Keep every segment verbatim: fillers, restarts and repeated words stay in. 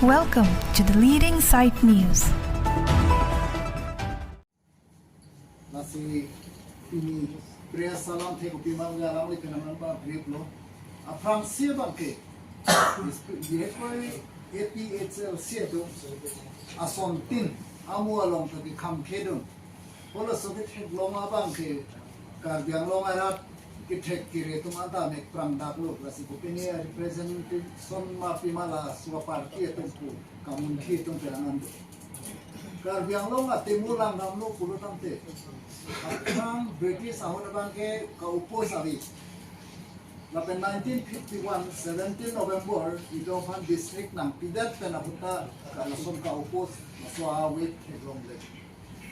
Welcome to the leading site news. Lasi pini press alamthe kopi ma alam le kenang ba brief lo. Aphrangsi abangke, bihek koi A P H L C atum asontin amo along ta kekham khedun. Halaso ketheklong abangke Karbi Anglong arat kethek kere atum anta mek prang dak lo, lasi kopine representation ma pima laso party atum pu kamunthi atum penang an do. Karbi Anglong atimu langdamlo pulo tangte, aphrang British ahut abangke ka-oppose ave. Lapen nineteen fifty-one, seventeen November, itum aphan district nangpidet pen ahut ta lason ka-oppose, laso a-wave theklongle.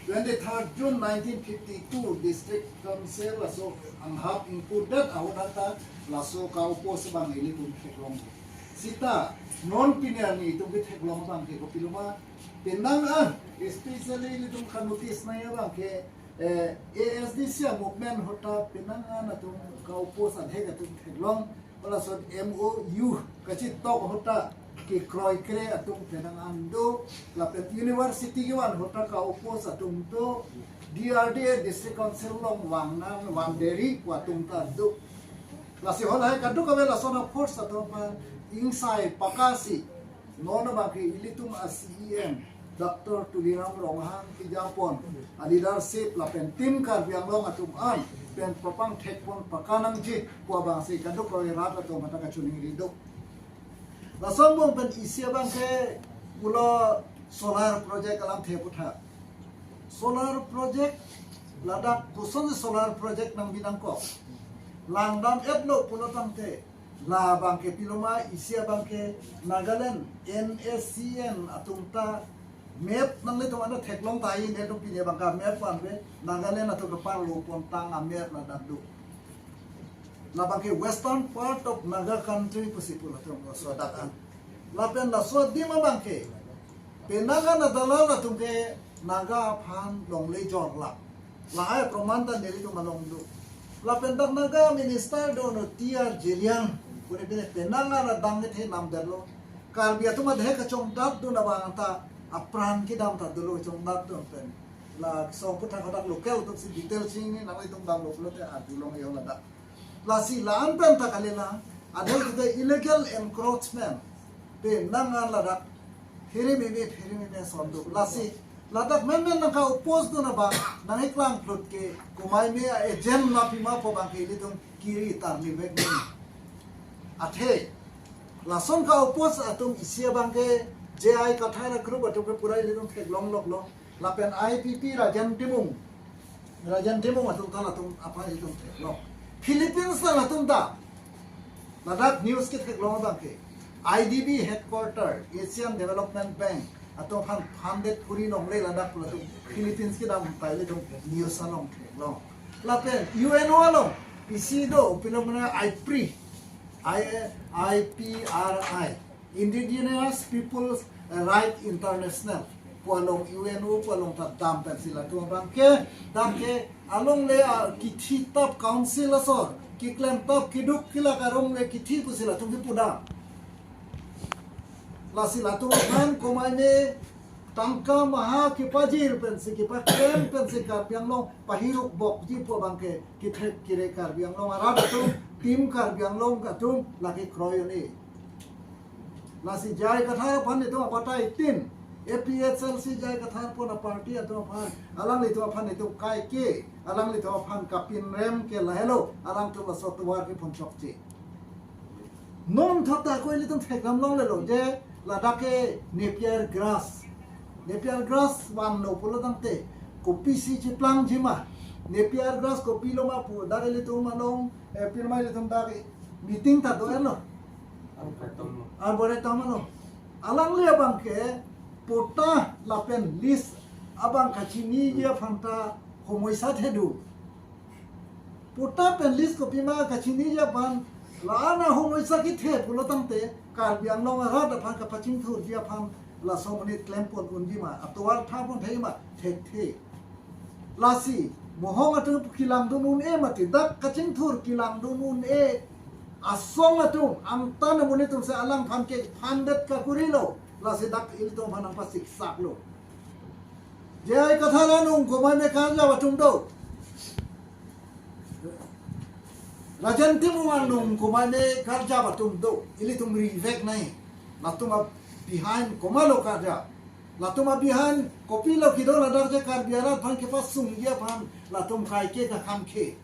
Twenty-third June nineteen fifty-two, District Council laso anghap ingpudet ahut ta laso ka-oppose abang ilitum theklong. Sita non pini arni itum ketheklong abangke kopilo ma, penang an, especially ilitum ka-notice nangji abangke, eh, A S D C movement ahut ta penang an atum ka-oppose adhek atum theklong. Halason M O U kachitok ahut ta kekroikre atum penang an do, lapen university kevan ahut ta ka-oppose atum do, D R D A, District Council along vang nang vangderi pu atum ta do. Lasi halahai kadokave lason a-force atum aphan ingsai pakasi, non abangke ilitum a-C E M Doctor Tuliram Ronghang kejapon a-leadership lapen Team Karbi Anglong atum an pen papangthekpon paka nangji pu abangsi kadokave rat atum aphanta kachiningri do. Lason angbong pen isi abangke pulo solar project alamthe aphuthak. Solar project, ladak kosonsi solar project nangbi nangkok, langdam-etlo pulo tangte, la abangke pilo ma, isi abangke Nagaland N S C N atum ta map nanglitum anta theklong tahai, netum pini abangke map vanve, Nagaland atum keparlo pontang a-map ladak do. La abangke western part of Naga country pusi pu latum laso adak an. Lapen laso adim abangke penang an adalal atum ke Naga aphan longle jorlap. Lahai aproman ta nelitum along do. Lapen dak Naga minister do no T R Zeliang, kuri bine penang an adang kethe namdetlo. Karbi atum adhek kachongdatdun abang ta apran kedam ta dolo, chongdatdun pen. La song aphuthak hadak local atumsi detail chini nanglitum damlo pulote arjulong yo ladak. Lasi la-an pen ta kali la, adhek ke illegal encroachment. Penang an ladak phere meme, phere meme ason do. Lasi ladak menmen nangka-oppose dun abang nangkeklang phlut ke komat me a-agent ma pima pu abangke ilitum kiri tarlivek ni. Athe lason ka-oppose atum isi abangke J I Kathar a-group atum ke pura ilitum theklong loklo. Lapen I P P Rajen Timung, Rajen Timung atum ta latum aphan itum theklong. Philippines ta latum ta ladak news ketheklong abangke I D B headquarter, Asian Development Bank atum aphan funded kuri longle ladak latum Philippines kedam pai ilitum news along theklong. Lapen U N O along isi do, pilo mane IPRI, I, I P R I, Indigenous People's Right International pu along, U N O pu along ta dam pensi latum abangke, dam ke alongle a kithi tap council asor, keklemtap keduk kelak arong le kithi pusi latum kepu dam. Lasi latum aphan komat me tangka maha kepajir pensi, kepaklem pensi Karbi Anglong pahiruk bokji pu abangke kethek kere Karbi Anglong arat atum, Team Karbi Anglong atum lake kroi un-e. Lasi J I Kathar aphan itum abatai tin, A P H L C J I Kathar pon a-party atum aphan, alanglitum aphan itum kaike, alanglitum aphan kapinrem ke lahelo, alangtum laso tovar kephonchokche. Non thap ta ako ilitum thekdam longlelo je ladak ke Napier grass. Napier grass vanlo pulo tangte kopisi cheplangji ma. Napier grass kopilo ma pu dak ilitum along, eh, pirma ilitum dak meeting ta do-etlo. Arboretum along. Alangli abangke patta lapen lease abang kachiniji aphan ta homoisa the do. Patta pen lease kopima kachiniji aphan, la-an ahomoisa kethe pulo tangte Karbi Anglong arat aphan kapachingthurji aphan laso amonit klempon unji ma, atovar thapon thei ma, thekthe. Lasi mohong atum kelangdun un-e mati, dak kachingthur kelangdun un-e asong atum, angtan amonit atumsi alangphan ke phandet kakurilo. Lasi dak ilitum aphan nangpasiksak lo. J I Kathar anung komatne karjap atum do. Rajen Timung anung komatne karjap atum do. Ilitum rivek nai. Latum a behind komatlo karjap. Latum a behind kopilo kedo ladak je Karbi arat aphan kepasungji aphan latum kaike kakham ke.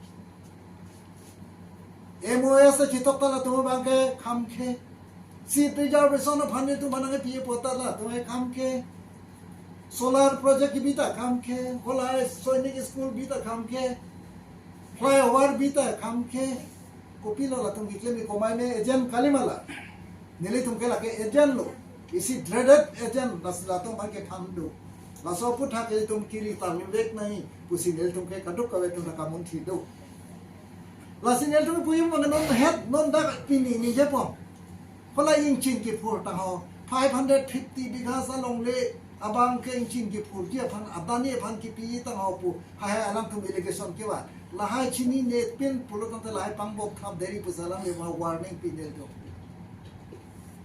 M O S ta chitok ta latum abangke kham ke. Seat reservation aphan netum aphan nangkepi apot ta latum kham ke. Solar project bi ta kham ke. Kolai Sainik School bi ta kham ke. Flyover bi ta kham ke. Kopilo latum keklem, komatne agent kali ma la. Nelitum ke lake agent lo. Isi dreaded agent, lasi latum aphan ke than do. Laso aphuthak ilitum kiri tarmivek nai pusi nelitum ke kadokave atum ta kamunthi do. Lasi nelitum pu-i ma non het non dak pini ningje pon. Hala ingchin kiphur tangho five hundred fifty bighas alongle abangke ingchin kiphurji aphan, adani aphan kipi tangho pu. Hai hai alangtum allegation kevan. Lahai chinine pin pulo tangte lahai pangbok thap deri pusi alangle warning pinel do.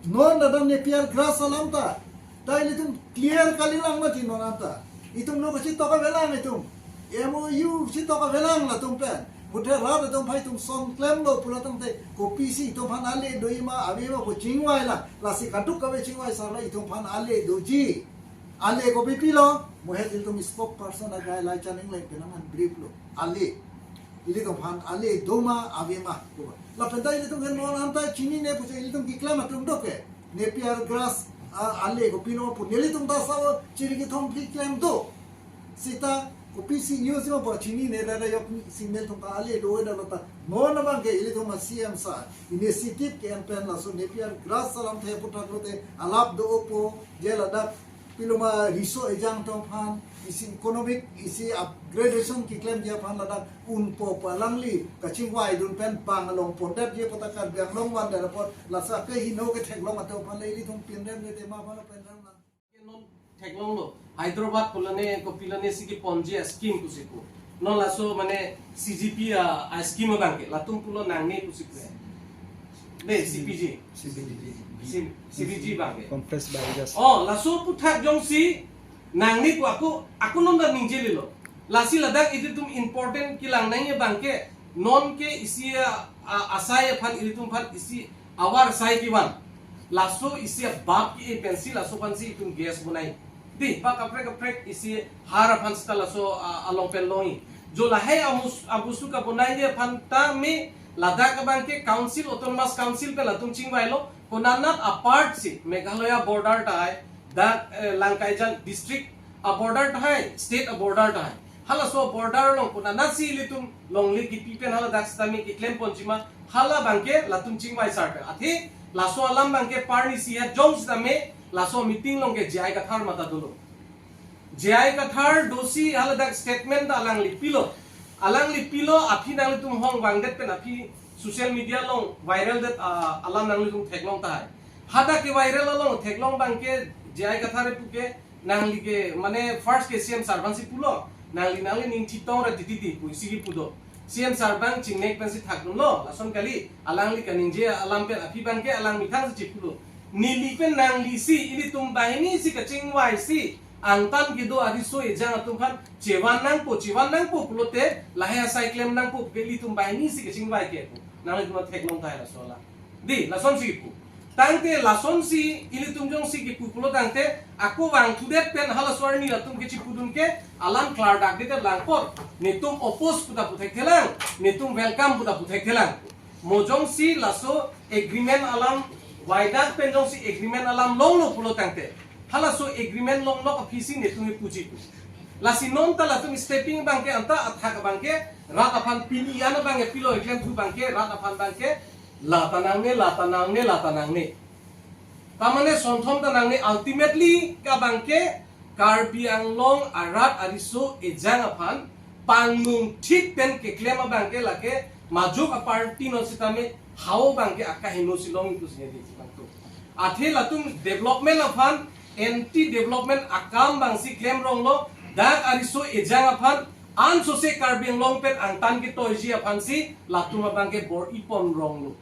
Non ladak Napier grass alam ta. Ta ilitum clear kalilang mati non anta. Itum lo kachitok avelang itum. M O U chitok avelang latum pen. Muthe rat atum phai itum son klemlo pulo tangte kopisi itum aphan ale do-i ma ave ma pu chingvai la. Lasi kadokave chingvai sar la itum aphan ale doji. Ale kopi pilo? Mo het ilitum spokesperson agai Laichan Engleng pen nang brief lo. Ale. Ilitum aphan ale do ma ave ma. Lapen ta ilitum ke non anta chinine pusi ilitum keklem atum do ke. Napier grass, ah, ale kopilo pu nelitum ta sa chiri kethom keklem do. Seta kopisi news ma pu chinine da da yok si nelitum ta ale do da lo ta. Non abangke ilitum a C M sir initiative ke-en pen laso Napier grass alamthe aphuthak lote alap do-o po je ladak pilo ma riso ejang atum aphan isi economic isi upgradation keklemji aphan ladak unpo pu alangli kachingvai dun pen bang along pondetji apot ta Karbi Anglong vandet apot laso ke heno ketheklong atum aphan le ilitum pinrem le tema aphan pen rang nang. Non theklonglo Hyderabad pu lone kopilo ne si keponji a scheme pusi pu. Non laso mane C G P a, a scheme abangke latum pulo nangne pusi pu. De, C P G. C P G. C-, C P G abangke. Compressed biogas. Oh, laso aphuthak jongsi nangne pu ako, ako non ta ningje lelo. Lasi ladak ilitum important kelang nangji abangke non ke isi a, a, asai aphan ilitum aphan isi avar asai kevan. Laso isi abap ke-e pensi laso aphansi itum gas bonai. Di, pa kaprek kaprek isi har aphan seta laso, a, along pen longji. Jo lahai amus-, abusu kabonai aphan ta me ladak abangke council, autonomous council pen latum chingvailo. Konanat apart si Meghalaya border tahai, dak, eh, Langkaijan district a border tahai, state a border tahai. Halaso border along konanat si ilitum longle kipi pen hala dak sitame keklem ponji ma, hala abangke latum chingvai sar pen. Athe laso alam abangke parni si ya jong sitame laso meeting along ke J I Kathar mata dolo. J I Kathar dosi hala dak statement ta alangli pilo. Alangli pilo aphi nanglitum hong vangdet pen aphi social media along viral det, ah, alam nanglitum theklong tahai. Hadak ke viral along theklong abangke J I Kathar pu ke nangli ke, mane first ke C M sir abangsi pulo, nangli nangli ning chitong ra titi ti pu isi kipu do. C M sir abang chingnek pensi thakdunlo, lason kali, alangli kaningje alam pen aphi abangke alang methang si chipulo. Neli pen nangli si, ilitum banghini si kachingvai si, angtan kedo ariso ejang atum aphan chevan nangpo, chevan nangpo pulote, lahai asai klem nangpo, ke ilitum banghini si kachingvai ke pu. Nanglitum theklong tahai laso alam. Di, lasonsi kipu. Tangte lasonsi ilitum jongsi kipu pulo tangte ako vangthudet pen halaso arni latum kechipudun ke alam klardak det lang apot. Netum oppose pu ta pu thekthelang, netum welcome pu ta pu thekthelang. Mo jongsi laso agreement alam vaidak pen jongsi agreement alam longlo pulo tangte halaso agreement longlok aphi si netum kipuji pu. Lasi non ta latum stepping abangke anta athak abangke rat aphan pini an abangke pilo keklem thu abangke rat aphan abangke la ta nangne, la ta nangne, la ta nangne. Ta mane sonthom ta nangne, ultimately ke abangke Karbi Anglong arat ariso ejang aphan pangnung thik pen keklem abangke lake majok a party non sitame hao abangke akaheno si long itu sinya di bangtu. Athe latum development aphan anti development akam abangsi klem ronglo, dak ariso ejang aphan ansose Karbi Anglong pen angtan ketoiji aphansi latum abangke bor-i pon ronglo.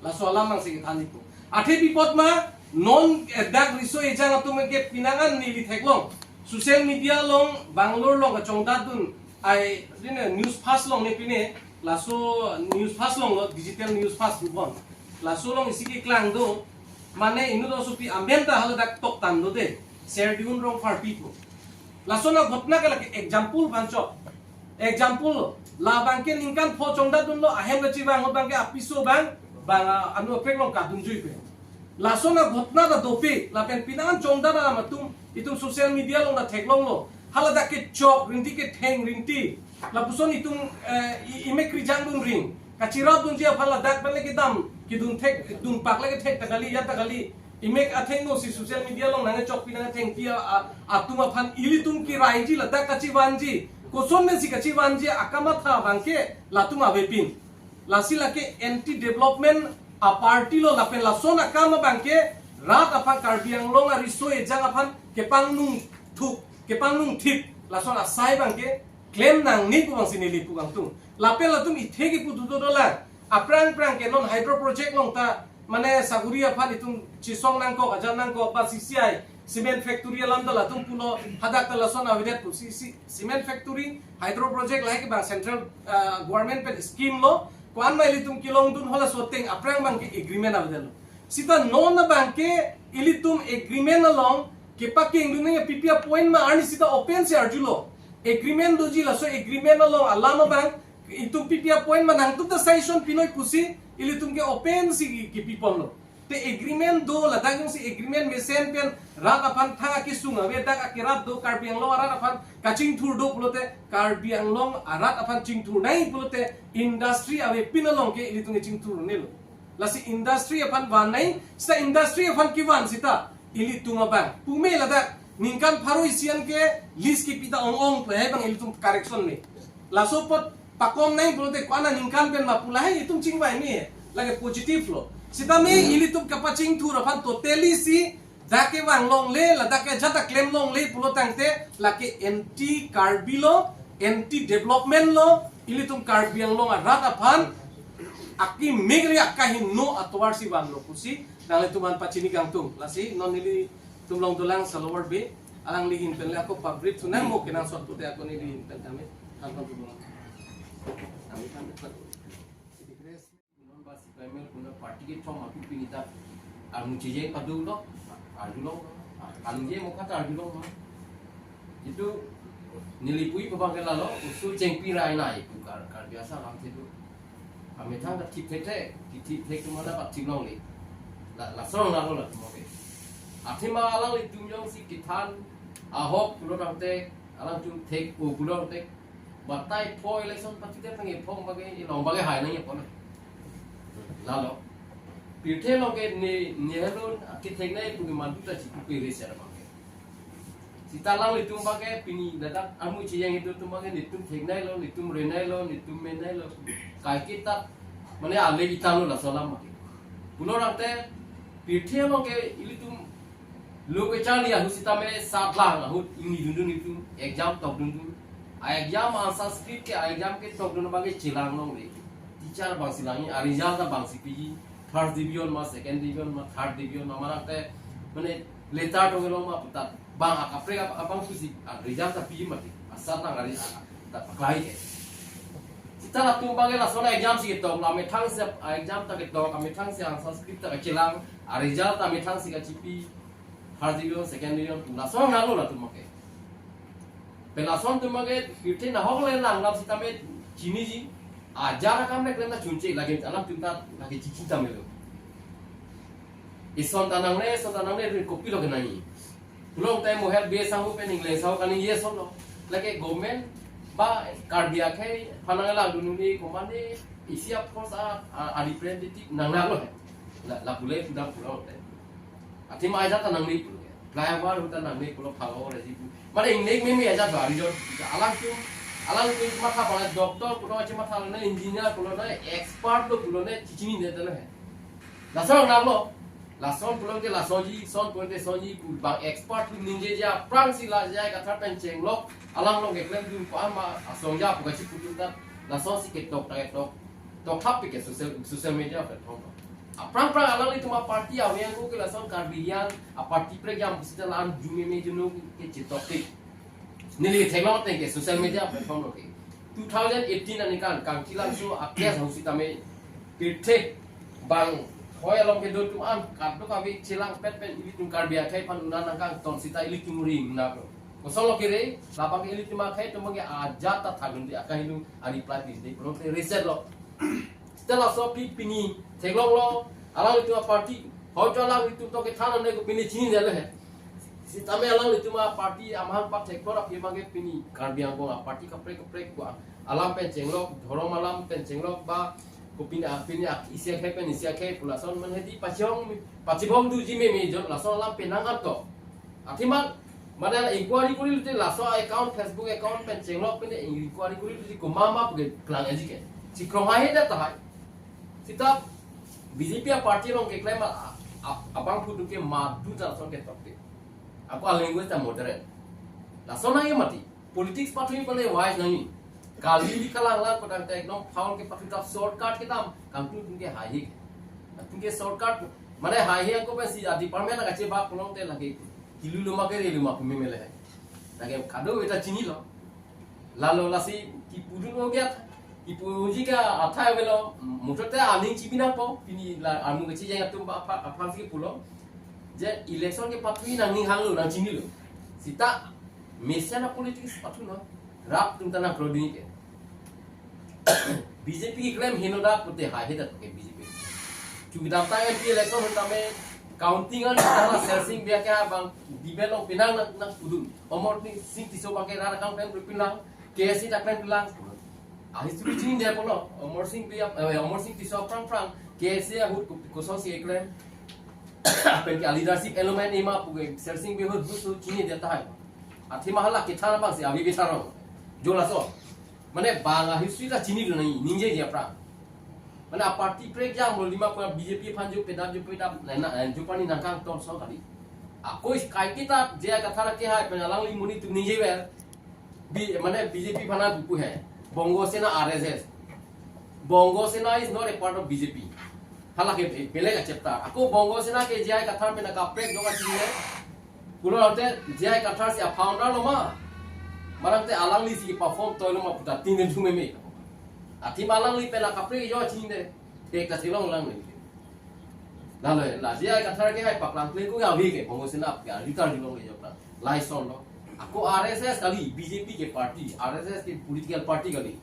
Laso alam abangsi kethan itu. Athe pi apot ma, Non, eh, dak riso ejang atum ke pinangan neli theklong. Social media along, Bangalore along kachongdatdun, ai, dine news flash along ne pine, laso news flash along lo, digital news flash pu bon. Laso along isi keklang do, mane inut asopi amen ta hala dak toktang do de, Serdihun Rongpharpi pu. Laso aghotona ke lake example aphan chok. Example, labang ke ningkan pho chongdatdunlo, ahem kachevang ahut abang ke apiso abang, bang, ah, anu aprek along kadunjui pen. Lason aghotona ta dopik, lapen pinangan chongdat alam atum, itum social media along ta theklonglo. Hala dak kechok, rinti ketheng, rinti. Lapuson itum, eh, i-, imek krijangdun ring. Kachirapdunji aphan ladak pen le kedam, kedun thek, dunpak le kethek ta kali, ya ta kali. Imek athengno si social media along nangchokpi nangthengpi a, a, atum aphan ilitum kiraiji ladak kachevanji. Koson pensi kachevanji akamatha abang ke latum avepin. Lasi lake anti development a-party lo lapen lason akam abang ke rat aphan Karbi Anglong ariso ejang aphan kepangnung thuk, kepangnung thip. Lason asai abang ke klem nangne pu abangsi neli pu kangtung. Lapen latum ithe kipu dudu dolang. Aphrang phrang ke non hydro project along ta mane saguri aphan itum chisong nangkok, ajan nangkok, ba C C I, cement factory alam ta latum pulo, hadak ta lason avedet pu C C, cement factory, hydro project lahai ke bang central, ah, government pen scheme lo, ko-an ma ilitum kelongdun halaso ateng aphrang abang ke agreement avedet lo. Sita non abang ke ilitum agreement along kepakengdun nangji pi pi a-point ma arni sita open si arjulo. Agreement doji laso agreement along alam abang itum pi pi a-point ma nangtum ta suggestion pinoi pusi ilitum ke open si ke, kepiponlo. Te agreement do ladak jongsi agreement mesen pen rat aphan thang akesung ave dak akerap do Karbi Anglong arat aphan kachingthur do pulote Karbi Anglong arat aphan chingthur nai pulote industry avepin along ke ilitum ke chingthur nelo. Lasi industry aphan van nai, sita industry aphan kevan sita ilitum abang. Pume ladak ningkan pharo isi an ke lease kepi ta ong-ong pu lahai abang ilitum correction me. Laso apot pakom nai pulote ko-an aningkan pen ma pu lahai itum chingvai me. Lake positive lo. Sitame ilitum kapachingthur aphan totally si dak kevang longle, ladak ke ajat ta klem longle pulo tangte lake anti Karbi lo, anti development lo, ilitum Karbi Anglong arat aphan akimi kali akahingno atovar si vanlo pusi nanglitum aphan pachini kangtung. Lasi non nelitum along dolang Salovar Bey, alangli ahin pen le ako public sunang mo kenangsot pute ako neli ahin pen tame thanpon pu. Tame tame. Non ba C P I M L kuna party kethom atum pini ta armu chejeng padu lo, arjulong, arjulong mo kata arjulong ma. Itu neli pu-i pu abang ke lalo, usul chengpi rai nai pu Kar-, Karbi asa lam situ. Amethang ta thip thek thek, thip thek tu mana pat thip longle. La, lason lalo latum ke. Athema alanglitum jongsi kethan ahok pulo tangte, alangtum thek-o pulo tangte. Batai pho election party te peng ephong bage, elong bage hai nang epon. Lalo. Pirthe along ke ne, ne helo kethek nai pu ke mandu ta chipu pe re ser bage. Sita alanglitum bage pini ladak armu chejeng itum atum bage netum thek nai lo, netum re nai lo, netum me nai lo. Kai kita mane ale kita lo laso alam bage. Pulo tangte pirthe along ke ilitum lo kecharli ahut sitame satlang ahut ingni dundun itum exam tokdundun. A-exam answer script ke a-exam ketokdun abang ke chelang longle. Teacher abangsi langji, a-result abangsi piji. First division ma, second division ma, third division ma, mane te, mane letter tong long ma puta. Bang akaprek ab-, abang pusi, a-result ta piji mati. Asatlang a-re-, a-, ta paklai ke. Sita latum bang ke lason a-exam si ketok, amethang si a-exam ta ketok, amethang si answer script ta kachelang, a-result amethang si kachipi, first division, second division, lason nanglo latum bang ke. Pen lason atum bang ke, pirthe nahok le lang lam sitame chiniji, ajat akam le klem ta chunche, lake alam atum ta, lake chichi tame lo. Ison ta nangne, ison ta nangne, rin kopilo ke nangji. Pulo tangte mo her be sanghu pen ingleng sanghu kaningje ason lo. Lake government ba Karbi akhei phanang langdun nuni komane isi a-force a, a, a-representative nang nang lo. La, la pule pudam pulo tangte. Athema ajat ta nangne pulo. Flyover ahut ta nangne pulo phalo re ji pu. Mane ingnek meme ajat ba rijor. Alangtum, alangtum matha pala doctor pulo achi matha le engineer pulo na expert lo pulo ne chichinine ta lo he. Lason nanglo. Lason pulo ke lasonji, son pulo ke sonji pu bang expert pu ningjeje aphrangsi la jai kathar pen chenglok. Alang along ke klemdun ko-an ma asong ja pu kachipu dun ta. Lasonsi ketok ta ketok. Tok thap pi ke social, social media platform. Aphrang phrang alanglitum aparty ave ako ke lason Karbi Anglong aparty prek jam sita la-an arjumeme arjuno ke chetoktik. Neli theklong ateng ke social media platform lo ke. Two thousand eighteen aningkan Kangthilangso a-case ahut sitame pirthe bang hoi along kedo atum an kadokave chelangpet pen ilitum Karbi akhei aphan unan nangkang ton sita ilitum ring na ko. Kosonlo kere, labang ke ilitum akhei atum ke ajat ta thaglundi akahilung a-reply pisi de pulote reset lo. Sita laso aphi pini theklonglo, alanglitum aparty, hoito alanglitum to kethan ne ko pini chinine lo he. Sitame alanglitum aparty amahang pathek thora aphi abang ke pini Karbi Anglong aparty kaprek kaprek ko alam pen chenglok, dhorom alam pen chenglok ba ko pini, pini ak-, isi akhei pen isi akhei pu lason mane di pachong, pachibong duji meme jo lason alam pen nang ato. Athema, mane inquiry kori lute laso account, Facebook account pen chenglok pen inquiry kori lute komat ma pu ke klang eji ke. Chikrong hai he tahai. Sita B J P aparty along keklem a, a, abangphu atum ke madu ta lason ketoktik. Ako a-language ta modern. Lason nangji mati. Politics pathu pale wise nangji. Kali di kalang lang kodang tek nong phaun ke pathu tap shortcut kedam. Kangtung tung ke hai he. Tung ke shortcut. Mane hai he ako pensi a-department kachebak pulote lagi. Kilu loma kere loma pu meme le. Lagi kado eta chinilo. Lalo lasi kipudun ogiat. Kipuji ke athai avelo. Muthot te aning chibi nangpo. Pini la armu kachijeng atum ba apha, aphansi pulo. Je election ke pathu nangning hanglo nang chinilo. Sita mesen a-politics pathu no. Rap atum ta nang kroding ke. B J P keklem henoda pute hai he ta ke B J P. Chukidam ta M P election ahut tame counting an ta Sersing Bey ke abang debate along penang nang, nang pudun. Amarsing Tisso abang ke rat akam pen pinlang, K S A ta pen pinlang. A-history chinine pulo, Amarsing Bey, eh, Amarsing Tisso aphrang phrang, K S A ahut ko-, kosonsi keklem. Pen ke a-leadership element ema pu ke Sersing Bey ahut ahut chinine tahai. Athema hala kethan abangsi abi bitharo. Jo laso. Mane bang a-history ta chinidun nangji, ningjeji aphrang. Mane aparty prek jam lo lima pura B J P aphan jo pedap jo pedap, na, na, jo pani nangkang ton so kali. Ako is kai kita J I Kathar ke hai pen alangli monit atum ningjever. Bi, mane B J P aphan nangpu he. Bongo Sena R S S. Bongo Sena is not a part of B J P. Hala ke be-, belek a-chapter. Ako Bongo Sena ke J I Kathar pen nangkaprek jong achinine. Pulote J I Kathar si a-founder lo ma. Manang te alanglisi perform toi lo ma pu ta tin den thu meme. Athema alangli pen nangkaprek jong achinine. Thek ta theklong lang ne. Lalo la J I Kathar ke hai paklang kle ko ya wi ke Bongo Sena ke a-leader jilong le jok la. Lason lo. Ako R S S kali, B J P ke party, R S S ke political party kali.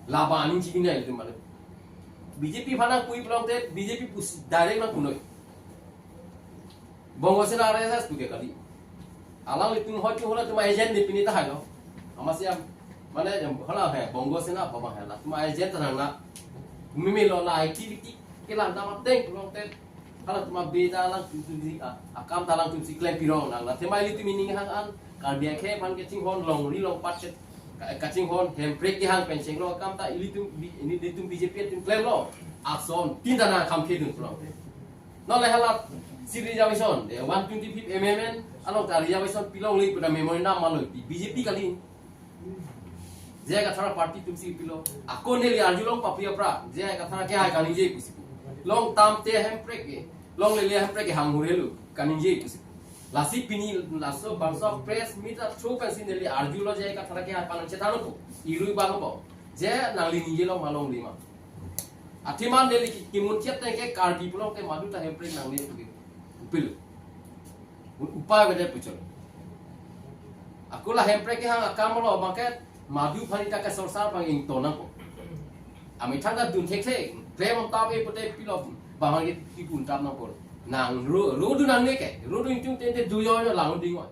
Laba aning chibi nai itu mane. B J P aphan nangpui pulote B J P pusi direct nangpunoi. Bongo Sena R S S pu ke kali. Alanglitum hoitu hala atum agent de pini tahai lo. Amatsi am, mane jam hala he Bongo Sena apa bang he la. Atum agent ta nang na. Meme lo la activity kelang dam ateng pulote. Hala atum beda alangtum si, ah, akam ta alangtum si klem piro nang. La athema ilitum ining hang an Karbi akhei aphan kachinghon longri longpat ke ka-, kachinghon hemprek kehang pen chenglo akam ta ilitum bi-, ilitum B J P atum klemlo. Ason tin ta nangkam kedun pulote. Non le hala si reservation, eh, one twenty-fifth amendment along ta reservation pilongle pu ta memorandum malo pi B J P kali. J I Kathar party atum si pilo. Ako neli arjulong papriya pra. J I Kathar ke hai kaningje pusi. Longtam te hemprek ke. Longle le hemprek ke hang hurelu kaningje pusi. Lasi pini laso bangso press meet a through pensi neli arjulo J I Kathar ke hai panang chethan ko. Irui bang bo. Je nangli ningje long ma longle ma. Athema neli ki-, kimun chet teng ke Karbi pulote madu ta hemprek nangne pu ke. Upil. Upai bede puchon. Ako la hemprek kehang akam lo bangke madu aphan ta ke sorsar bang ington nangpo. Amethang ta dun thekthe, klem ta be pute pilo bang ke tipun tap nangpo. Nang ro, ro dun nangne ke, ro dun tung tente duyo yo lang ding oi.